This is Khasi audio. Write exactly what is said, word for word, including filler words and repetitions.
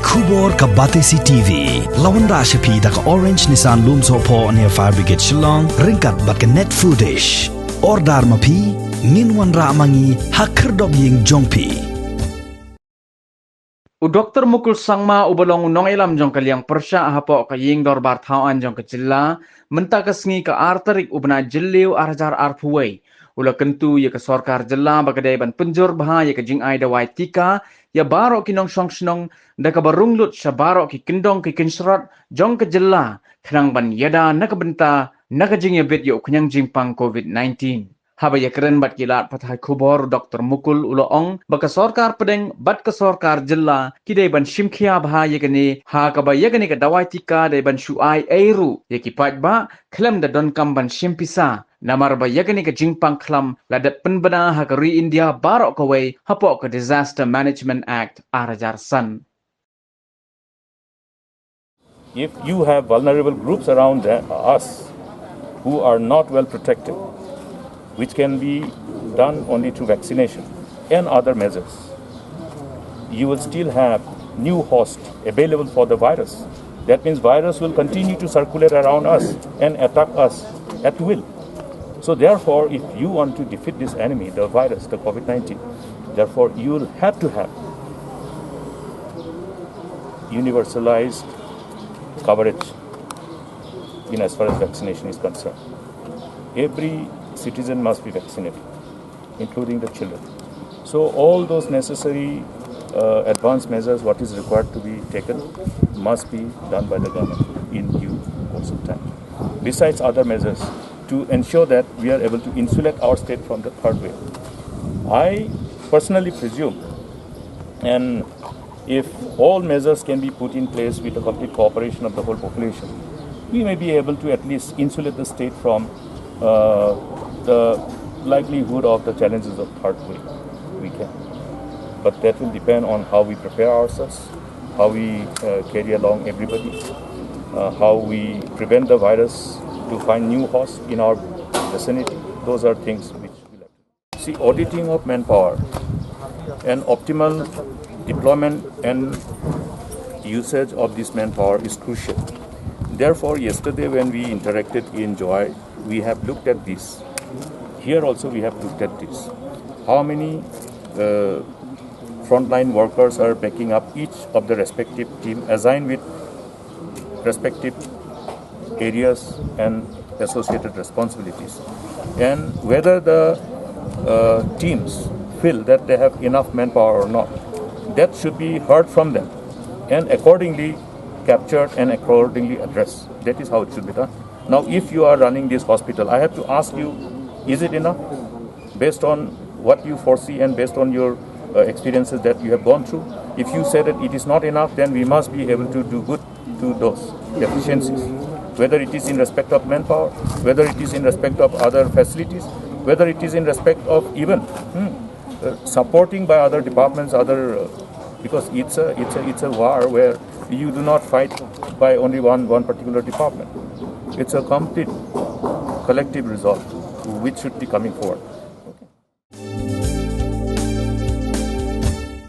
Khubor ka Batesi T V. La wanrah sha phi da ka Orange Nissan Lumsohphoh near Fire Brigade Shillong, ryngkat bad ka Net Foodish. Order ma phi, ngin wanrah ma ngi ha khyrdop ïing jong phi. U Doktor Mukul Sangma uba long u nongïalam jong ka liang pyrshah hapoh ka ïing dorbar thaw aiñ jong ka jylla, mynta ka sngi ka ar tarik u bnai Jylliew ar hajar arphew wei, u la kyntu ïa ka sorkar jylla ba ka dei ban pynjur bha ïa ka jingai dawai tika ïa baroh ki nongshong shnong, da kaba rung lut sha baroh ki kyndong ki kynshrot jong ka jylla, khnang ban ïada na ka bynta na ka jingïabit ïa u khñiang jingpang covid nineteen. Haba ïakren bad ki lad pathai khubor, u Doktor Mukul u la ong ba ka sorkar pdeng bad ka sorkar jylla ki dei ban shim khia bha ïa kane, ha kaba ïa kane ka dawai tika dei ban shu ai ei ruh ïa ki paidbah khlem da donkam ban shim pisa, namar ba ïa kane ka jingpang khlam la dep pynbna ha ka ri India baroh kawei hapoh ka Disaster Management Act ar hajar san. If you have vulnerable groups around the, us who are not well protected, which can be done only through vaccination and other measures, you will still have new host available for the virus. That means virus will continue to circulate around us and attack us at will. So therefore, if you want to defeat this enemy, the virus, the covid nineteen, therefore you will have to have universalized coverage in as far as vaccination is concerned. Every citizen must be vaccinated, including the children. So all those necessary uh, advance measures, what is required to be taken, must be done by the government in due course of time. Besides other measures, to ensure that we are able to insulate our state from the third wave. I personally presume, and if all measures can be put in place with the complete cooperation of the whole population, we may be able to at least insulate the state from uh, the likelihood of the challenges of third wave. We can. But that will depend on how we prepare ourselves, how we uh, carry along everybody, uh, how we prevent the virus to find new hosts in our vicinity. Those are things which we like. See, auditing of manpower and optimal deployment and usage of this manpower is crucial. Therefore, yesterday when we interacted in Jowai, we have looked at this. Here also we have looked at this. How many uh, frontline workers are backing up each of the respective team assigned with respective areas and associated responsibilities, and whether the uh, teams feel that they have enough manpower or not, that should be heard from them and accordingly captured and accordingly addressed. That is how it should be done. Now, if you are running this hospital, I have to ask you, is it enough? Based on what you foresee and based on your uh, experiences that you have gone through, if you say that it is not enough, then we must be able to do good to those deficiencies, whether it is in respect of manpower, whether it is in respect of other facilities, whether it is in respect of even hmm, uh, supporting by other departments, other uh, because it's a it's a it's a war where you do not fight by only one one particular department. It's a complete collective resolve which should be coming forward.